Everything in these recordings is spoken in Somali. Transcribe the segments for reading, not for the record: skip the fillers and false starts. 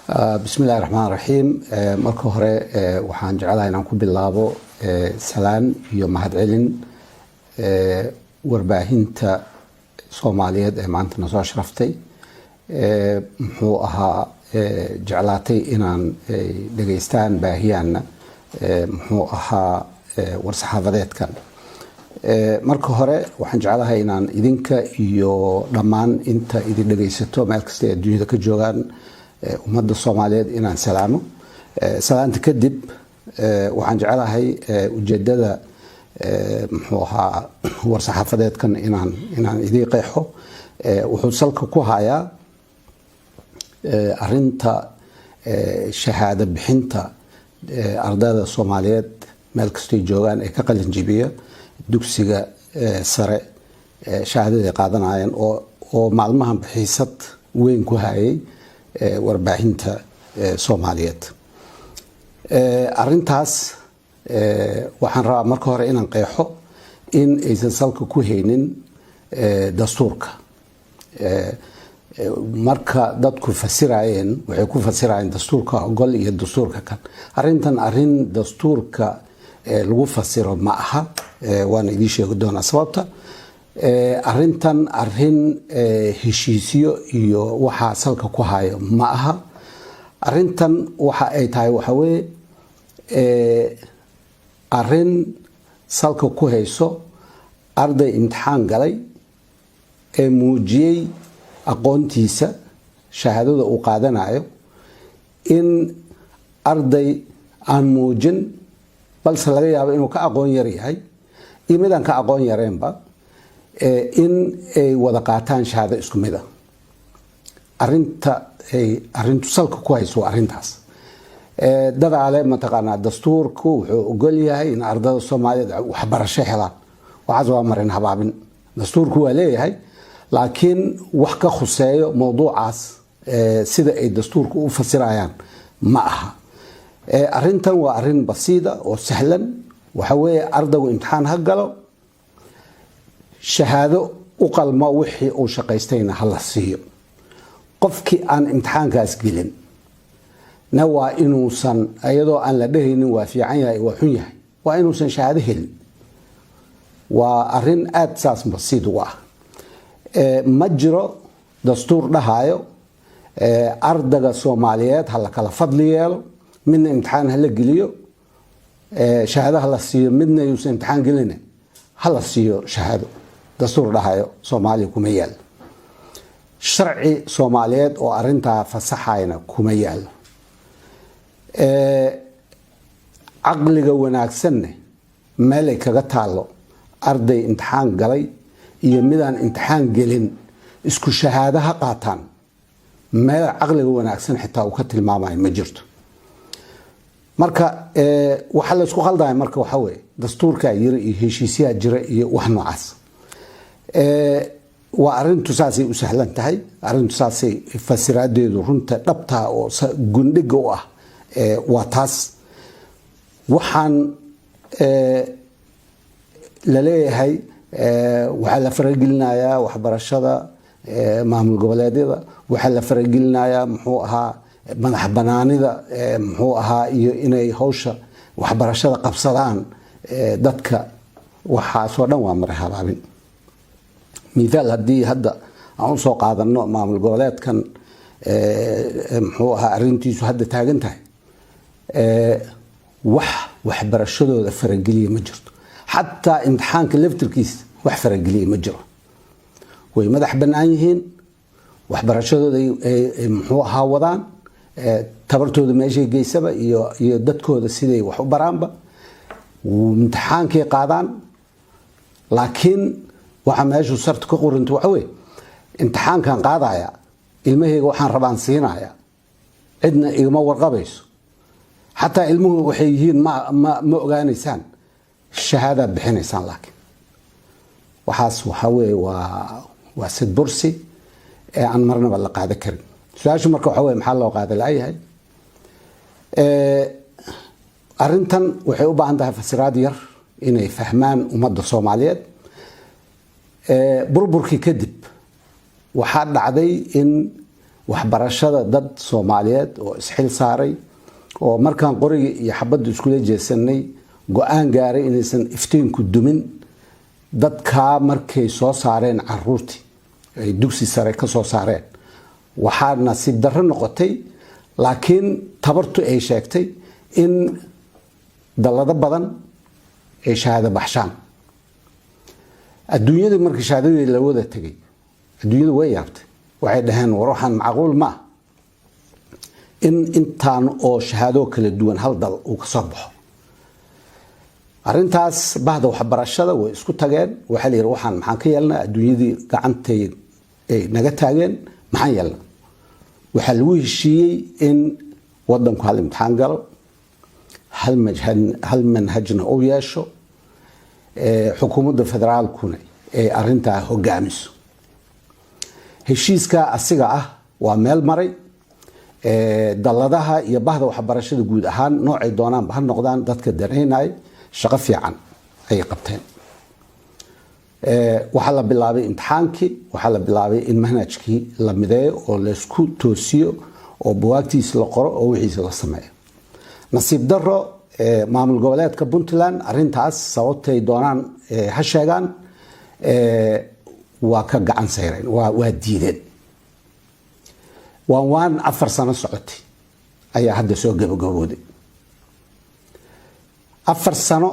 Bismillahi raxmaan raxiim. Marka hore waxaan jeclahay inaan ku bilaabo salaan iyo mahadcelin warbaahinta Soomaaliyeed ee maanta na soo sharaftay, muxuu ahaa, jeclaatay inaan dhegaystaan, baahiyaanna, muxuu ahaa, war-saxaafadeedkan. Marka hore waxaan jeclahay inaan idinka iyo dhammaan inta idin dhegaysato, meel kasta ay adduunyada ka joogaan, ummadda Soomaaliyeed inaan salaamo. Salaanta kadib, waxaan jeclahay ujeedada, muxuu ahaa, war-saxaafadeedkan inaan idiin qeexo. Wuxuu salka ku hayaa arinta shahaado bixinta ardayda Soomaaliyeed meel kastoy joogaan ee ka qalin jibiya dugsiga sare, shahaadaday qaadanayeen, oo maalmahan xiisad weyn ku hayay warbaahinta Soomaaliyeed. Arintaas waxaan rabaa marka hore inaan qeexo in aysan salka ku haynin dastuurka. Marka dadku fasirayeen, waxay ku fasirayeen dastuurka ogol iyo dastuurka kan. Arrintan arrin dastuurka lagu fasiro ma aha, waana idiin sheegi doonaa sababta. Arrintan arrin heshiisyo iyo waxaa salka ku hayo ma aha. Arrintan waxa ay tahay waxa weeye arrin salka ku hayso arday imtixaan galay ee muujiyey aqoontiisa, shahaadada uu qaadanayo, in arday aan muujin, balse laga yaabo inuu ka aqoon yar yahay, iyo mid aan ka aqoon yareenba, in ay wada qaataan shahaado isku mid ah. Arinta ay arrintu salka ku hayso waa arrintaas. Dadaale mataqaanaa, dastuurku wuxuu ogol yahay in ardada Soomaaliyeed waxbarasho helaan. Waxaas waa marin habaabin. Dastuurku waa leeyahay, laakiin wax ka khuseeyo mowduucaas sida ay dastuurku u fasirayaan ma aha. Arrintan waa arrin basiida oo sahlan. Waxa weeye, ardaygu imtixaan ha galo, shahaado u qalmo wixii uu shaqaystayna ha la siiyo. Qofkii aan imtixaankaas gelin na waa inuusan, iyadoo aan la dhehaynin waa fiican yahay, waa xun yahay, waa inuusan shahaado helin. Waa arrin aada saas basiid uga ah. Ma jiro dastuur dhahayo ardayga Soomaaliyeed ha la kala fadli yeelo, midna imtixaan ha la geliyo, shahaado ha la siiyo, midna yuusan imtixaan gelina ha la siiyo shahaado. Dastuur dhahayo Soomaaliya kuma yaalo, sharci Soomaaliyeed oo arintaa fasaxayna kuma yaalo, caqliga wanaagsanne meelay kaga taalo arday imtixaan galay iyo midaan imtixaan gelin isku shahaado ha qaataan, meel caqliga wanaagsan xitaa uu ka tilmaamayo ma jirto. Marka waxaa laysku khaldaya marka waxaa weeye dastuurkaa yiri iyo heshiisyaha jira iyo wax noocaas. Waa arrintu saasay u sahlan tahay. Arrintu saasay fasiraadeedu runta dhabtaa oo gundhiga u ah waa taas. Waxaan la leeyahay waxaa la faragelinayaa waxbarashada maamul goboleedyada, waxaa la faragelinayaa, muxuu ahaa, madax banaanida, muxuu ahaa, iyo inay hawsha waxbarashada qabsadaan dadka, waxaasoo dhan waa marin habaabin. Mithaal, haddii hadda aan usoo qaadano maamul goboleedkan, muxuu ahaa, arrintiisu hadda taagan tahay, wax waxbarashadooda farageliya ma jirto. Xataa imtixaanka laftirkiisa wax farageliya ma jiro. Way madax bannaan yihiin, waxbarashadooda, muxuu ahaa, wadaan, tabartooda meeshay geysaba iyo dadkooda siday wax u baraanba, imtixaankay qaadaan. Laakiin waxa meeshu sarta ka qorinta waxa wey, imtixaankan qaadaya, ilmahayga waxaan rabaan siinaya, cidna igama warqabayso, xataa ilmuhu waxay yihiin ma ogaanaysaan, shahaadaad bixinaysaan. Laakiin waxaas waxaa weeye waa sidbursi ee aan marnaba la qaada karin. Su-aashu marka waxa weye, maxaa loo qaada la-yahay? Arrintan waxay u baahan tahay fasiraad yar inay fahmaan ummadda Soomaaliyeed. Burburkii kadib waxaa dhacday in Waxbarashada dad Soomaaliyeed oo isxil saaray oo markaan qoriga iyo xabadda iskula jeesanay go-aan gaaray inaysan iftiinku dumin, dadkaa markay soo saareen caruurtii ay dugsi sare ka soo saareen, waxaa nasiib darro noqotay, laakiin tabartu ay sheegtay in dallado badan ay shahaado baxshaan. Adduunyadii markii shahaadadii la wada tegay, adduunyadu way yaabtay. Waxay dhaheen, "War, waxaan macquul ma ah in intaan oo shahaado kala duwan hal dal uu ka soo baxo." Arrintaas bahda waxbarashada way isku tageen. Waxaa la yidhi, "Waxaan maxaan ka yeelnaa? Adduunyadii gacantay ay naga taageen, maxaan yeelnaa?" Waxaa lagu heshiiyey in wadanku hal imtixaan galo, hal manhajna uu yeesho, xukuumadda federaalkuna ay arintaa hogaamiso. Heshiiska asiga ah waa meel maray. Dalladaha iyo bahda waxbarashada guud ahaan, noocay doonaanba ha noqdaan, dadka danaynay shaqo fiican ayay qabteen. Waxaa la bilaabay imtixaankii, waxaa la bilaabay in manhajkii la mideeyo oo laysku toosiyo oo buwaagtiisa la qoro oo wixiisa la sameeyo. Nasiib daro, maamul goboleedka Puntland arintaas, sababtay doonaan ha sheegaan, waa ka gacan sayreen, waa diideen. Waan 4 sano socotay ayaa hadda soo gabagabooday. 4 sano,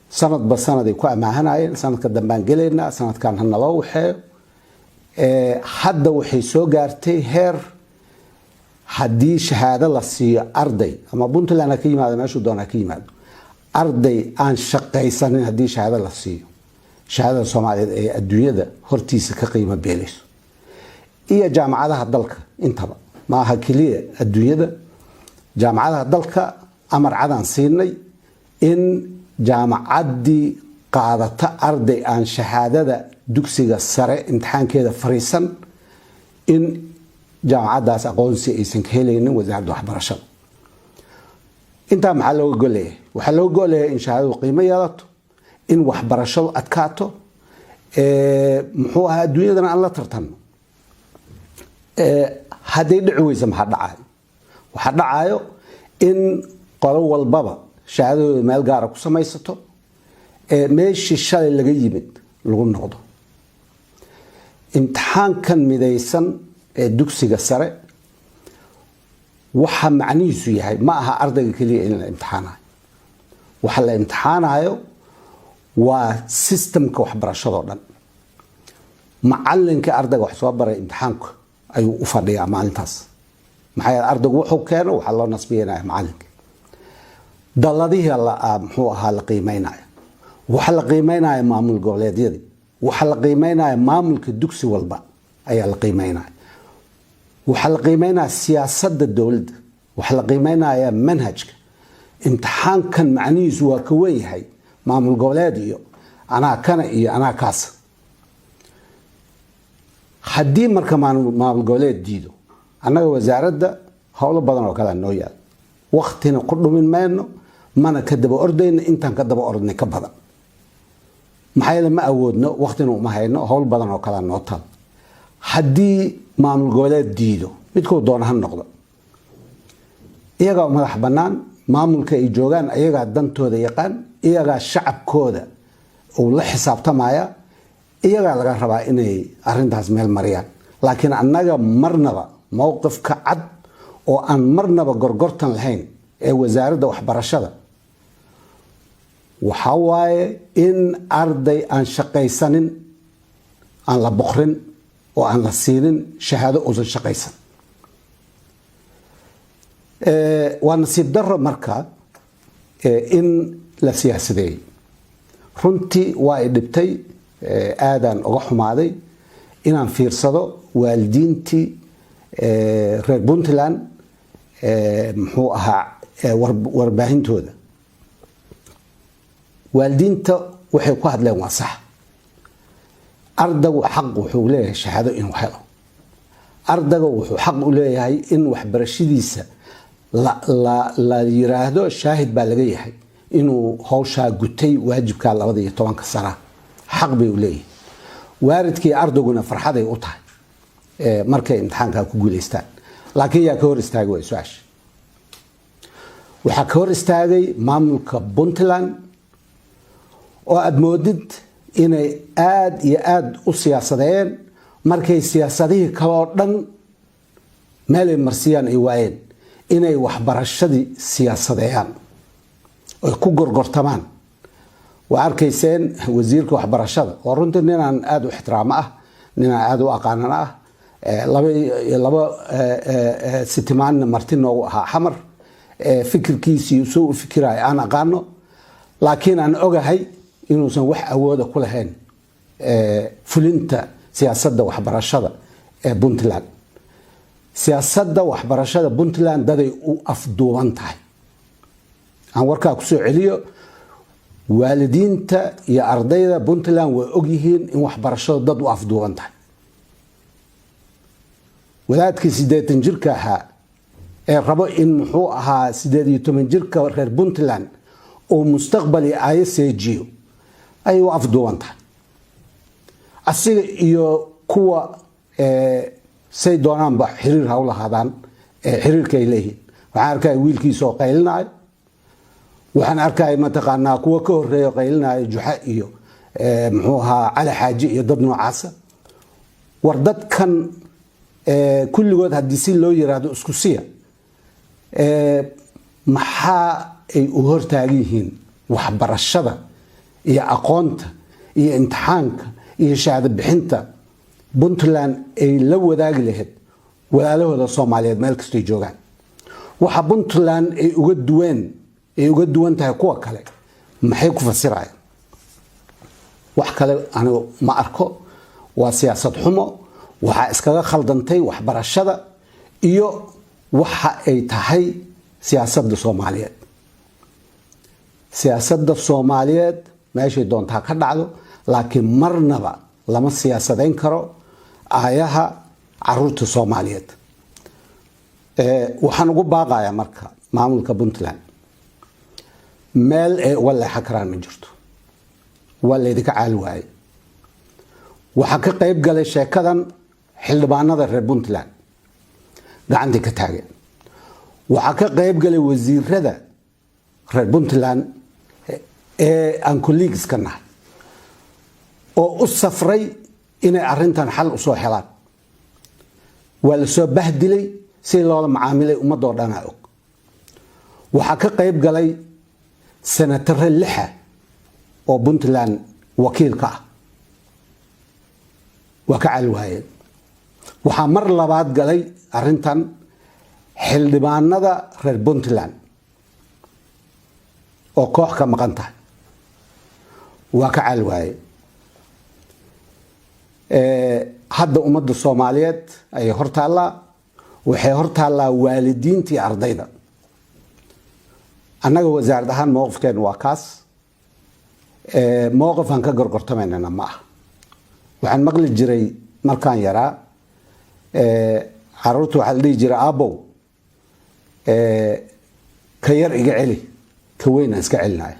sanadba sanaday ku amaahanayeen, sanadka dambaan gelaynaa, sanadkan ha naloo waxeeyo. Hadda waxay soo gaartay heer haddii shahaado la siiyo arday, ama Puntland ha ka yimaado, meeshuu doona ha ka yimaado, arday aan shaqaysanin haddii shahaado la siiyo, shahaadada Soomaaliyeed ee adduunyada hortiisa ka qiimo beelayso, iyo jaamacadaha dalka intaba. Ma aha keliya adduunyada, jaamacadaha dalka amar cadaan siinay in jaamacaddii qaadata arday aan shahaadada dugsiga sare imtixaankeeda fariisan, in jaamacaddaas aqoonsi aysan ka helaynin wasaaradda waxbarashada. Intaa maxaa looga golleeyahay? Waxaa looga golleeyahay in shahaadadu qiimo yeelato, in waxbarashadu adkaato, muxuu ahaa, adduunyadana aan la tartanno. Hadday dhici weysa, maxaa dhacayo? Waxaa dhacayo in qolo walbaba shahaadadooda meel gaara ku samaysato, meeshii shalay laga yimid lagu noqdo. Imtixaankan midaysan ee dugsiga sare waxa macnihiisu yahay ma aha ardayga keliya in la imtixaanayo. Waxa la imtixaanayo waa systemka waxbarashadoo dhan. Macalinka ardayga wax soo baray imtixaanku ayuu u fadhiyaa maalintaas. Maxaa yeele, ardaygu wuxuu keeno waxaa loo nasbiyanaya macalinka. Dalladihii muxuu ahaa la qiimeynaya, waxaa la qiimeynaya maamul goboleedyadii, waxaa la qiimeynaya maamulka dugsi walba ayaa la qiimeynaya, waxaa la qiimeynaya siyaasadda dowladda, waxaa la qiimeynaya manhajka. Imtixaankan macnihiisu waa ka wen yahay maamul goboleed iyo anaa kana iyo anaa kaasa. Haddii marka maamul goboleed diido, annaga wasaaradda howlo badan oo kalea noo yaal, waktina ku dhumin mayno, mana ka daba ordayno. Intaan ka daba ordnay ka badan, maxaa yeele ma awoodno, waktina uma hayno, howl badan oo kalea noo tal. Haddii maamul goboleed diido, midkuu doona ha noqdo, iyagaa madax bannaan. Maamulka ay joogaan iyagaa dantooda yaqaan, iyagaa shacabkooda uu la xisaabtamaya, iyagaa laga rabaa inay arintaas meel mariyaan. Laakiin annaga marnaba mowqifka cad oo aan marnaba gorgortan lahayn ee wasaaradda waxbarashada waxaa waaye in arday aan shaqaysanin aan la boqrin oo aan la siinin shahaado uusan shaqaysan. Waa nasiib daro marka in la siyaasadeeyey. Runtii waa i dhibtay, aadaan uga xumaaday inaan fiirsado waalidiintii reer Puntland, muxuu ahaa, warbaahintooda. Waalidiinta waxay ku hadleen waa sax. Ardaygu xaq wuxuu leeyahay shahaado inuu helo. Ardayga wuxuu xaq u leeyahay in waxbarashadiisa la yiraahdo shaahid baa laga yahay inuu hawshaa gutay, waajibkaa 12-ka sana. Xaq bay u leeyihin. Waalidkii ardayguna farxaday u tahay markay imtixaankaa ku guuleystaan. Laakiin yaa ka hor istaagay? Way su-aasha. Waxaa ka hor istaagay maamulka Puntland, oo aada moodid inay aada iyo aada u siyaasadeeyeen. Markay siyaasadihii kale oo dhan meelay marsiyaan ay waayeen, inay waxbarashadii siyaasadeeyaan oy ku gorgortamaan. Waa arkayseen wasiirka waxbarashada, oo runtii ninaan aada u ixtiraamo ah, ninaan aada u aqaanana ah, laba sitimaanna marti noogu ahaa Xamar, fikirkiisii soo u fikiraya aan aqaano, laakiin aan ogahay inuusan wax awooda ku lahayn fulinta siyaasadda waxbarashada ee Puntland. Siyaasadda waxbarashada Puntland daday u afduuban tahay. Aan warkaa kusoo celiyo: waalidiinta iyo ardayda Puntland way ogyihiin in waxbarashadu dad u afduuban tahay. Wadaadkii 80 jirka ahaa ee rabo in, muxuu ahaa, 18 jirka reer Puntland uu mustaqbali aayo seejiyo ayay u afduuban tahay, asiga iyo kuwa say doonaanba xiriir ha u lahaadaan. Xiriirka ay leeyihiin, waxaan arkaya wiilkiisa oo qaylinaayo, waxaan arkaya, mataqaanaa, kuwa ka horeeya qaylinaayo, Juxa iyo, muxuu ahaa, Cali Xaaji iyo dad noocaasa. War dadkan kulligood haddii si loo yiraahdo isku siya, maxaa ay u hortaagan yihiin waxbarashada iyo aqoonta iyo imtixaanka iyo shahaado bixinta Puntland ay la wadaagi lahayd walaalahooda Soomaaliyeed meel kastoy joogaan? Waxa Puntland ay uga duween, ay uga duwan tahay kuwa kale, maxay ku fasirayaan? Wax kale anigu ma arko, waa siyaasad xumo. Waxaa iskaga khaldantay waxbarashada iyo waxa ay tahay siyaasadda Soomaaliyeed. Siyaasadda Soomaaliyeed meeshay doontaa ka dhacdo, laakiin marnaba lama siyaasadayn karo aayaha caruurta Soomaaliyeed. Waxaan ugu baaqayaa marka maamulka Puntland, meel ay uga leexan karaan ma jirto, waa laydinka caali waayey. Waxaa ka qayb galay sheekadan xildhibaanada reer Puntland, gacantay ka taageen. Waxaa ka qayb galay wasiirada reer Puntland ee aan colleagues ka nahay, oo u safray inay arrintan xal usoo helaan. Waa la soo bahdilay si loola macaamilay, ummadoo dhanaa og. Waxaa ka qayb galay senatare lixa oo Puntland wakiilka ah, waa ka cali waayeen. Waxaa mar labaad galay arrintan xildhibaanada reer Puntland oo koox ka maqan tahay, waa ka cali waayeen. Hadda ummadda Soomaaliyeed ayay hortaallaa, waxay hortaallaa waalidiintii, ardayda. Annaga wasaarad ahaan mowqifkeenu waa kaas, mowqifaan ka gorgortamaynana ma ah. Waxaan maqli jiray markaan yaraa, caruurta waxaa la dhihi jiray: "Aabow, ka yar iga celi, ka weyn aan iska celinaya."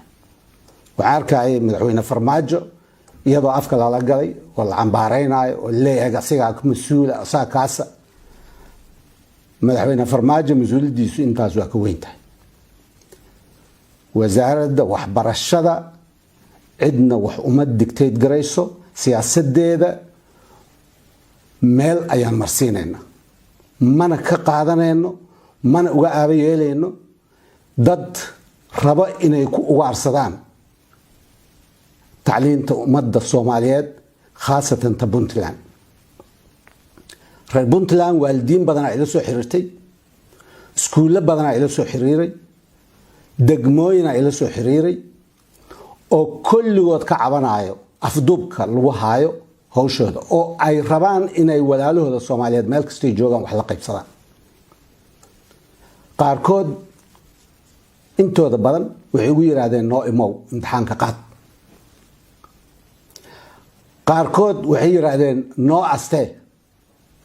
Waxaan arkayay Madaxweyne Farmaajo iyadoo afka lala galay oo la cambaareynayo oo leeyahay asigaa mas-uula, asaga kaasa. Madaxweyne Farmaajo mas-uuliyaddiisu intaas waa ka weyn tahay. Wasaaradda waxbarashada cidna wax uma dictate garayso, siyaasadeeda meel ayaan marsiinayna, mana ka qaadanayno, mana uga aaba yeelayno dad rabo inay ku ugaarsadaan tacliinta ummadda Soomaaliyeed, khaasatan ta Puntland. Reer Puntland waalidiin badanaa ila soo xiriirtay, iskuullo badanaa ila soo xiriiray, degmooyinaa ila soo xiriiray, oo kulligood ka cabanayo afduubka lagu haayo hawshooda, oo ay rabaan inay walaalahooda Soomaaliyeed meel kastay joogaan wax la qaybsadaan. Qaarkood, intooda badan, waxay ugu yidhaahdeen: "Noo imow, imtixaanka qaad." Qaarkood waxay yidhaahdeen: "Noo astee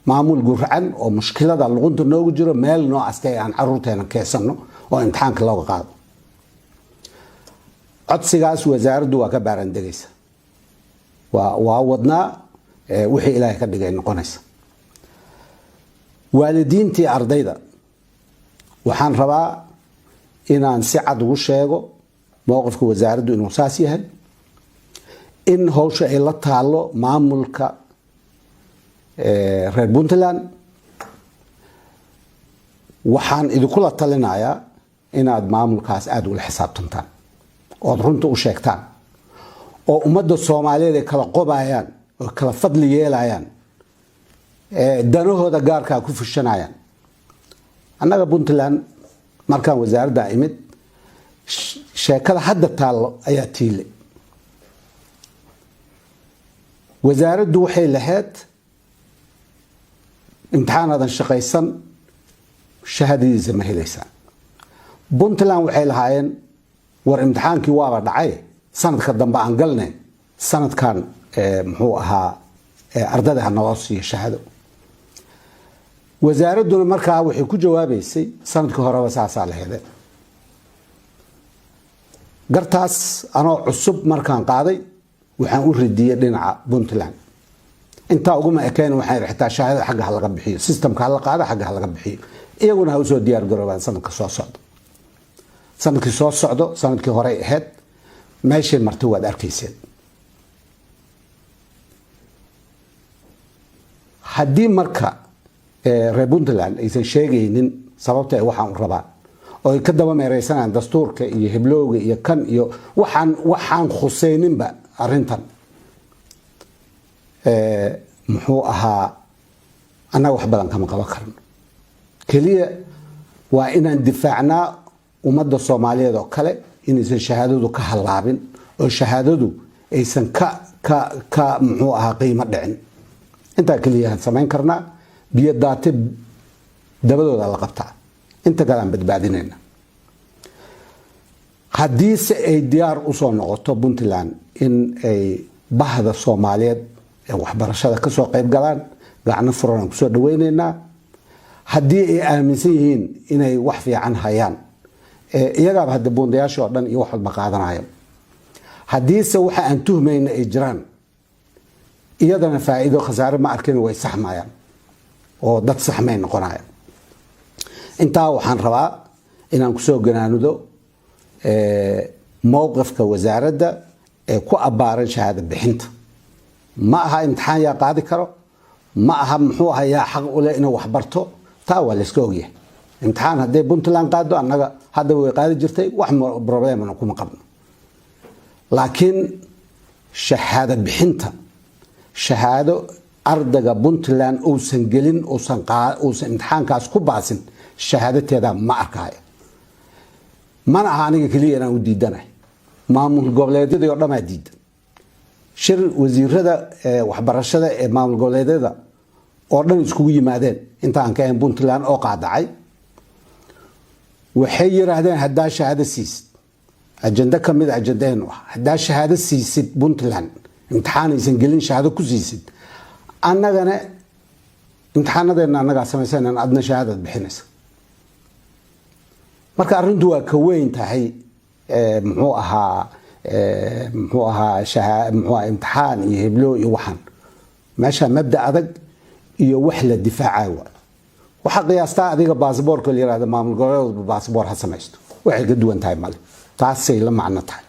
maamul guracan oo mushkilada luqunta noogu jiro, meel noo astee aan caruurteena keesanno oo imtixaanka looga qaado." Codsigaas wasaaraddu waa ka baarandegaysa, waa wadnaa, wixii Ilaahay ka dhigay noqonaysa. Waalidiintii ardayda waxaan rabaa inaan si cad ugu sheego mowqifka wasaaraddu inuu saas yahay, in howsha ay la taalo maamulka reer Puntland. Waxaan idinkula talinayaa inaad maamulkaas aada ula xisaabtantaan ood runta u sheegtaan, oo ummadda Soomaaliyeed ay kala qobayaan oo kala fadli yeelayaan, danahooda gaarkaa ku fushanayaan. Annaga Puntland markaan wasaaradda imid, sheekada hadda taallo ayaa tiile. Wasaaraddu waxay lahayd imtixaanaadan shaqaysan shahaadadiisa ma helaysaan. Puntland waxay lahaayeen, war imtixaankii waaba dhacay, sanadka dambe aan galne, sanadkan muxuu ahaa ardada ha naloo siiyo shahaado. Wasaaradduna markaa waxay ku jawaabaysay sanadkii horeba saasaa la hedeen. Gartaas anoo cusub markaan qaaday, waxaan u radiyey dhinaca Puntland. Intaa uguma ekayn, waxaan xitaa shahaadada xagga ha laga bixiyo, systemka ha la qaado, xagga ha laga bixiyo, iyaguna ha usoo diyaar garoobaan sanadka soo socdo. Sanadkii soo socdo, sanadkii horey ahayd, meeshay martay waad arkayseen. Haddii marka reer Puntland aysan sheegaynin sababta ay waxaan u rabaan oo ay ka daba meereysanayaan dastuurka iyo heblowga iyo kan iyo waxaan khuseyninba arrintan, muxuu ahaa, annaga wax badan kama qaban karno. Keliya waa inaan difaacnaa ummadda Soomaaliyeed oo kale inaysan shahaadadu ka hallaabin oo shahaadadu aysan ka muxuu ahaa qiimo dhicin. Intaa keliyahaan samayn karnaa. Biyo daate dabadooda la qabtaa, inta kale aan badbaadinayna. Haddiise ay diyaar usoo noqoto Puntland in ay bahda Soomaaliyeed ee waxbarashada kasoo qayb galaan, gacno furan aan kusoo dhaweyneynaa. Haddii ay aaminsan yihiin inay wax fiican hayaan, iyagaaba hadda buundayaasha oo dhan iyo wax walba qaadanaya. Haddiise waxa aan tuhmayna ay jiraan, iyadana faa'iido khasaare ma arkin, way saxmayaan oo dad saxmay noqonayaan. Intaa waxaan rabaa inaan kusoo ganaanudo mowqifka wasaaradda ee ku abbaaran shahaado bixinta. Ma aha imtixaan yaa qaadi karo, ma aha muxuu aha yaa xaq u leh inuu wax barto. Taa waa layska ogyahay. Imtixaan hadday Puntland qaado, annaga haddaba way qaadi jirtay, wax problemna kuma qabno. Laakiin shahaado bixinta, shahaado ardayga Puntland uusan gelin, uusan imtixaankaas ku baasin, shahaadateeda ma arkaayo. Mana aha aniga keliya inaan u diidanahay, maamul goboleedyadii oo dhamaa diidan. Shir wasiirada waxbarashada ee maamul goboleedyada oo dhan iskugu yimaadeen, intaan ka ahayn Puntland oo qaadacay, waxay yiraahdeen haddaa shahaado siisid, ajando kamid ajandaheenu ah, haddaa shahaado siisid Puntland, imtixaan aysan gelin shahaado ku siisid, annagana imtixaanadeena annagaa samaysanan, adna shahaadaad bixinaysa. Marka arrintu waa ka weyn tahay muxuu ahaa muxuu ahaa imtixaan iyo heblo iyo waxaan. Meesha mabda adag iyo wax la difaacayo waa waxaa qiyaastaa adiga baasboorka la yirahdo maamul goboleed walba baasboor ha samaysto, waxay ka duwan tahay male, taasay la macno tahay.